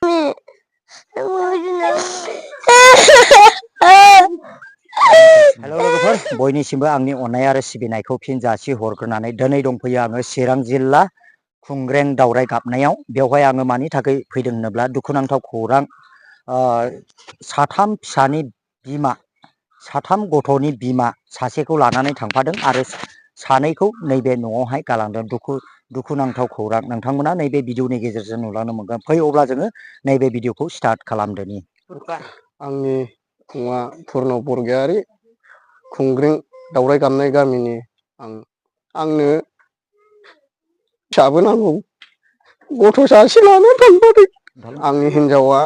हेल' लोगोफोर, बयनिसिमबो आंनि अननाय आरो सिबिनायखौ फिन जासि हरग्रोनानै दिनै दंफैयो आङो चिरां जिल्ला खुंग्रें दावराय गाबनायाव। बेवहाय आङो मानि थाखाय फैदों होनोब्ला दुखुनांथाव खौरां, साथाम फिसानि बिमा, साथाम गथ'नि बिमा सासेखौ लानानै थांफादों आरो सानैखौ नैबे न'आवहाय गालांदों। दुखुनांथाव खौरां, नोंथांमोना नैबे भिडिअनि गेजेरजों नुलांनो मोनगोन। फै अब्ला जोङो नैबे भिडिअखौ स्टार्ट खालामदोनि। आंनि मुङा पुर्न बरगयारि, खुंग्रिं दावराय गाबनाय गामिनि। आंनो फिसाबो नांगौ, गथ' सासे लानानै थांफादों। आंनि हिनजावा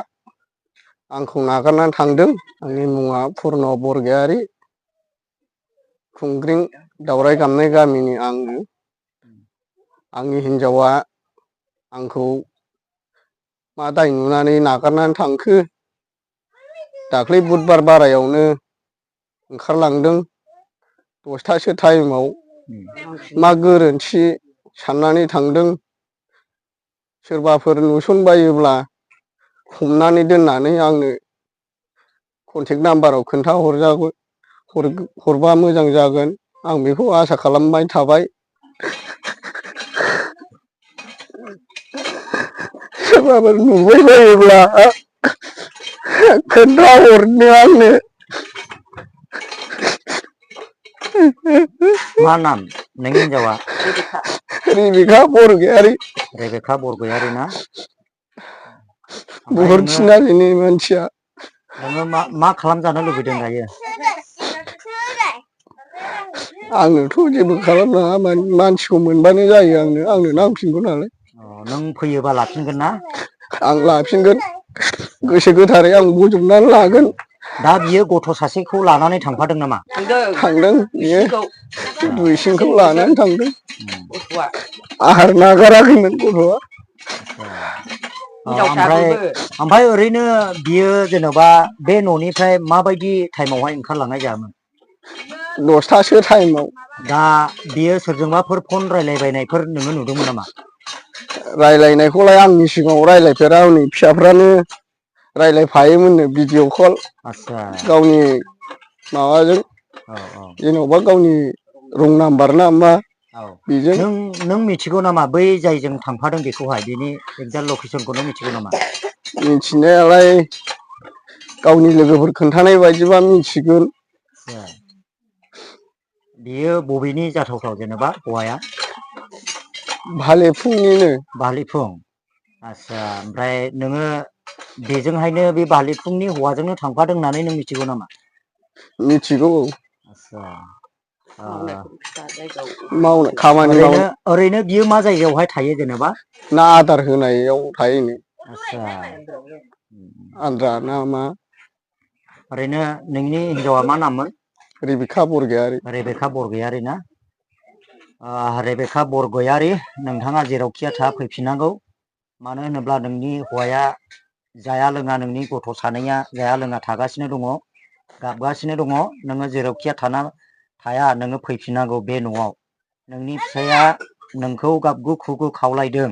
आंखौ नागारनानै थांदों। आंनि मुङा पुर्न बरगयारि, खुंग्रिं दावराय गाबनाय गामिनि। आंनि हिनजावा आंखौ मा दाय नुनानै नागारनानै थांखो? दाख्लै बुधबार बारायावनो ओंखारलांदों 10थासो टाइमाव। मा गोरोन्थि साननानै थांदों? सोरबाफोर नुसनबायोब्ला हमनानै दोननानै आंनो कन्टेक्ट नाम्बाराव हरबा मोजां जागोन, आं बेखौ आसा खालामबाय थाबाय। सोरबाफोर नुबायबायोब्ला खोन्थाहरनो आंनो। मा नाम नोंनि हिनजावा? रेबिका बरगयारि। रेबेका बरगयारि ना? ओमफ्राय बुहुद सिनारिनि मानसिया। नोङो मा खालामजानो लुबैदों दायो? आंनोथ' जेबो खालामनाङा, मानसिखौ मोनबानो जायो। आंनो नांफिनगौ नालाय। नों फैयोबा लाफिनगोन ना? आं लाफिनगोन, गोसो गोथारै आं बजबनानै लागोन। दा बियो गथ' सासेखौ लानानै थांफादों नामा? थांदों, बियो दुइसिनखौ लानानै थांदों। गथ'आ आहार नागाराखैमोन गथ'आ। ओमफ्राय ओरैनो बियो जेन'बा बे न'निफ्राय माबायदि टाइमावहाय ओंखारलांनाय जायामोन? 10थासो टाइमाव। दा बियो सोरजोंबाफोर फन रायलायबायनायफोर नोङो नुदोंमोन नामा? रायलायनायखौलाय आंनि सिगाङाव रायलायफेरा, हनै फिसाफ्रानो रायलायफायोमोननो भिडिअ' कल। आदसा, गावनि माबाजों, जेन'बा गावनि रं नाम्बार ना मा बेजों। नों मिथिगौ नामा बै जायजों थांफादों बेखौहाय, बेनि एक्जाक्ट लकेसनखौ नों मिथिगौ नामा? मिथिनायालाय गावनि लोगोफोर खोन्थानाय बायदिबा मिथिगोन। बियो बबेनि जाथावथाव जेनेबा हौवाया? भालेफुंनिनो। भालिफुं, आदसा। ओमफ्राय नोङो बेजोंहायनो, बे भालिफुंनि हौवाजोंनो थांफादों होननानै नों मिथिगौ नामा? मिथिगौ। आदसा, खामानि मावनो। ओरैनो बियो मा जायगायावहाय थायो जेनेबा? ना आदार होनायाव थायोनो। आदसा, आद्रा ना मा? ओरैनो नोंनि हिनजावा मा नाममोन? रेबिका बरगयारि। रेबेका बरगयारि ना? रेबेका बरगयारि, नोंथाङा जेरावखिया था फैफिननांगौ। मानो होनोब्ला नोंनि हौवाया जाया लोङा, नोंनि गथ' सानैया जाया लोङा थागासिनो दङ, गाबगासिनो दङ। नोङो जेरावखिया थाया नोङो फैफिननांगौ बे न'आव। नोंनि फिसाया नोंखौ गाबगु खुगु खावलायदों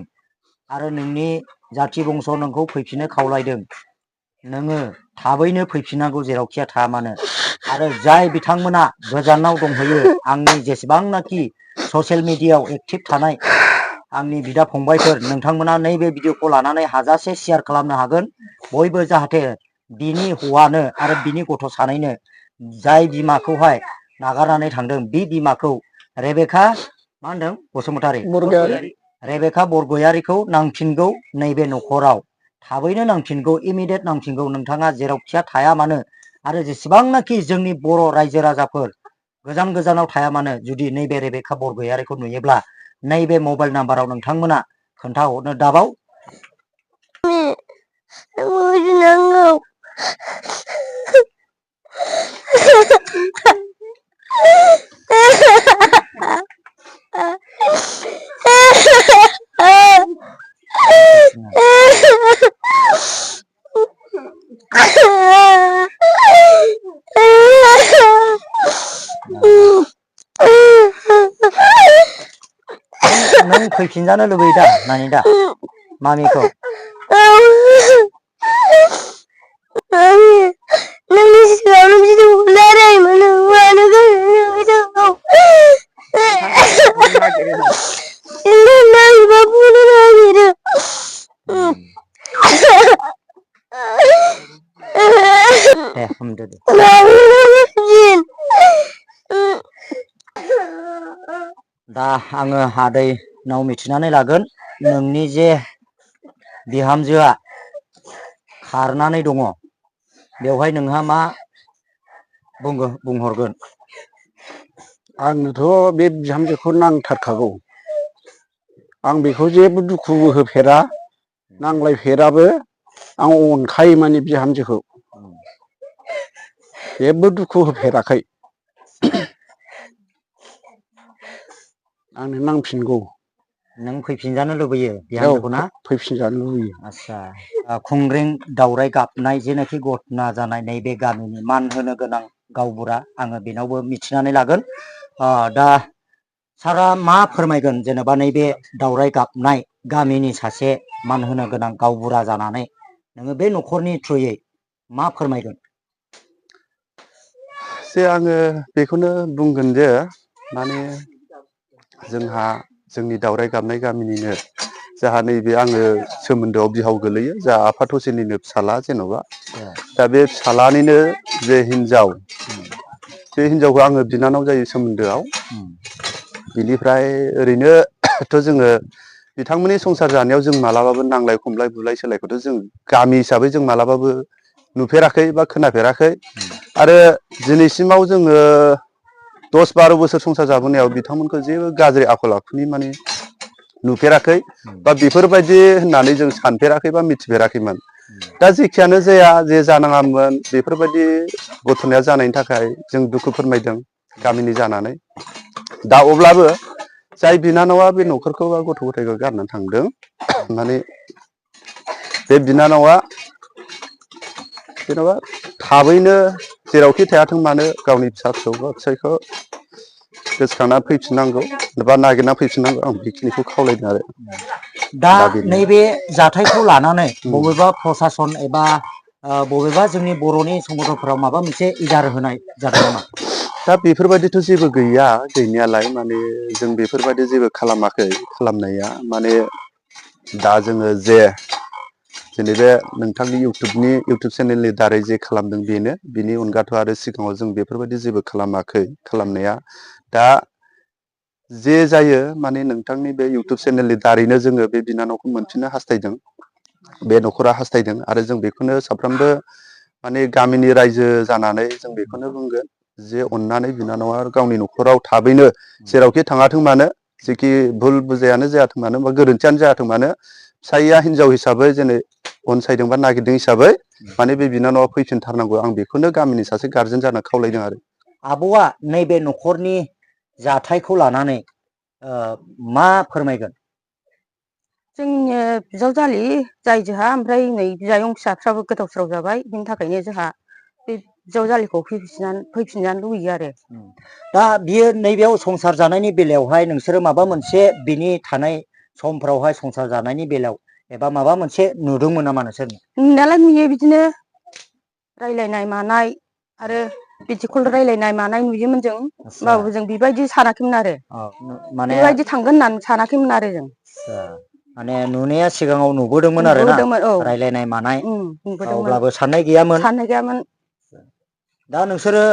आरो नोंनि जाथि बंस' नोंखौ फैफिननो खावलायदों। नोङो थाबैनो फैफिननांगौ जेरावखिया थाया मानो। आरो जाय बिथांमोना गोजानाव दंहैयो, आंनि जेसेबांनाखि ससियेल मिडियायाव एक्टिभ थानाय आंनि बिदा फंबायफोर, नोंथांमोना नैबे भिडिअखौ लानानै हाजासे शेयार खालामनो हागोन। बयबो जाहाथे बिनि हौवानो आरो बिनि गथ' सानैनो, जाय बिमाखौहाय नागारनानै थांदों, बे बिमाखौ रेबेका मा होनदों बसुमतारी, रेबेका बरगयारिखौ नांफिनगौ नैबे न'खराव। थाबैनो नांफिनगौ, इमिडियेट नांफिनगौ। नोंथाङा जेरावखिया थाया मानो आरो जेसेबांनाखि जोंनि बर' रायजो राजाफोर गोजान गोजानाव थाया मानो, जुदि नैबे रेबेका बरगयारिखौ नुयोब्ला नैबे मबाइल नाम्बाराव नोंथांमोना खोन्थाहरनो दाबाव। नों फैफिनजानो लुबैयो दा नानि दा मामिखौ? दे हमदो दे दा आङो आदैनाव मिथिनानै लागोन नोंनि जे बिहामजोआ खारनानै दङ बेवहाय नोंहा मा बुंहरगोन? आंनोथ' बे बिहामजोखौ नांथारखागौ। आं बेखौ जेबो दुखुबो होफेरा नांलायफेराबो। आं अनखायो माने बिहामजोखौ जेबो दुखु होफेराखै। आंनो नांफिनगौ। नों फैफिनजानो लुबैयो औ बिहामजोखौ ना? फैफिनजानो लुबैयो। आच्छा खुंग्रिं दावराय गाबनाय जेनाखि घटना जानाय नैबे गामिनि मान होनो गोनां गावबुरा आङो बेनावबो मिथिनानै लागोन। दा सारआ मा फोरमायगोन जेनेबा नैबे दावराय गाबनाय गामिनि सासे मान होनो गोनां गावबुरा जानानै नोङो बे न'खरनि थ्रुयै मा फोरमायगोन? जे आङो बेखौनो बुंगोन जे माने जोंहा जोंनि दावराय गाबनाय गामिनिनो जाहा नैबे आङो सोमोन्दोआव बिहाव गोलैयो जाहा आफादसनिनो फिसाला जेन'बा दा बे फिसालानिनो जे हिनजाव बे हिनजावखौ आङो बिनानाव जायो सोमोन्दोआव। बिनिफ्राय ओरैनोथ' जोङो बिथांमोननि संसार जानायाव जों मालाबाबो नांलाय खमलाय बुलाय सोलायखौथ' जों गामि हिसाबै जों मालाबाबो नुफेराखै बा खोनाफेराखै। आरो दिनैसिमाव जोङो 10-12 बोसोर संसार जाबोनायाव बिथांमोनखौ जेबो गाज्रि आखल आखुनि माने नुफेराखै बा बेफोरबायदि होननानै जों सानफेराखै बा मिथिफेराखैमोन। दा जेखियानो जाया जे जानाङामोन बेफोरबायदि घटनाया जानायनि थाखाय जों दुखु फोरमायदों गामिनि जानानै। दा अब्लाबो जाय बिनानावा बे न'खरखौ बा गथ' गथायखौ गारनानै थांदों माने बे बिनानावा जेन'बा थाबैनो जेरावखि थायाथों मानो गावनि फिसा फिसौ बा फिसायखौ गोसोखांना फैफिननांगौ बा नागिरना फैफिननांगौ आं बेखिनिखौ खावलायदों आरो। दा बेनो नैबे जाथायखौ लानानै बबेबा प्रसासन एबा बबेबा जोंनि बर'नि संगठनफोराव माबा मोनसे इदार होनाय जादों नामा? दा बेफोरबायदिथ' जेबो गैया गैनायालाय माने जों बेफोरबायदि जेबो खालामाखै खालामनाया माने दा जोङो जे जोंनि बे नोंथांनि इउटुब चेनेलनि दारै जे खालामदों बेनो बिनि अनगाथ' आरो सिगाङाव जों बेफोरबायदि जेबो खालामाखै खालामनाया। दा जे जायो माने नोंथांनि बे इउटुब चेनेलनि दारैनो जोङो बे बिनानावखौ मोनफिननो हास्थायदों। बे न'खरा हास्थायदों आरो जों बेखौनो साफ्रोमबो माने गामिनि रायजो जानानै जों बेखौनो बुंगोन जे अननानै बिनानावा गावनि न'खराव थाबैनो जेरावखि थाङाथों मानो जेखि भुल बुजायानो जायाथों मानो बा गोरोन्थियानो जायाथों मानो फिसाइया हिनजाव हिसाबै जेनै अनसायदों बा नागिरदों हिसाबै माने बे बिनानावा फैफिनथारनांगौ आं बेखौनो गामिनि सासे गारजेन जाना खावलायदों आरो। आब'आ नैबे न'खरनि जाथायखौ लानानै मा फोरमायगोन? जोंनि बिजावजालि जाय जोहा ओमफ्राय नै बिजायं फिसाफ्राबो गोदाव सोराव जाबाय बिनि थाखायनो जोंहा बे बिजावजालिखौ फैफिनजानो लुबैयो आरो। दा बियो नैबेयाव संसार जानायनि बेलायावहाय नोंसोरो माबा मोनसे बिनि थानाय समफ्रावहाय संसार जानायनि बेलायाव एबा माबा मोनसे नुदोंमोन नामा नोंसोर? नुनायालाय नुयो बिदिनो रायलायनाय मानाय आरो बिदिखल रायलायनाय मानाय नुयोमोन जों होमबाबो जों बेबायदि सानाखैमोन आरो माने बेबायदि थांगोन होननानै सानाखैमोन आरो जों। माने नुनाया सिगाङाव नुबोदोंमोन आरो ना नुबोदोंमोन औ रायलायनाय मानाय नुबोदोंमोन अब्लाबो साननाय गैयामोन। साननाय गैयामोन। दा नोंसोरो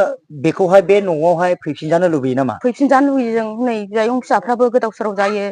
बेखौहाय बे न'आवहाय फैफिनजानो लुबैयो नामा? फैफिनजानो लुबैयो जों नै बिजायं फिसाफ्राबो गोदाव सोराव जायो।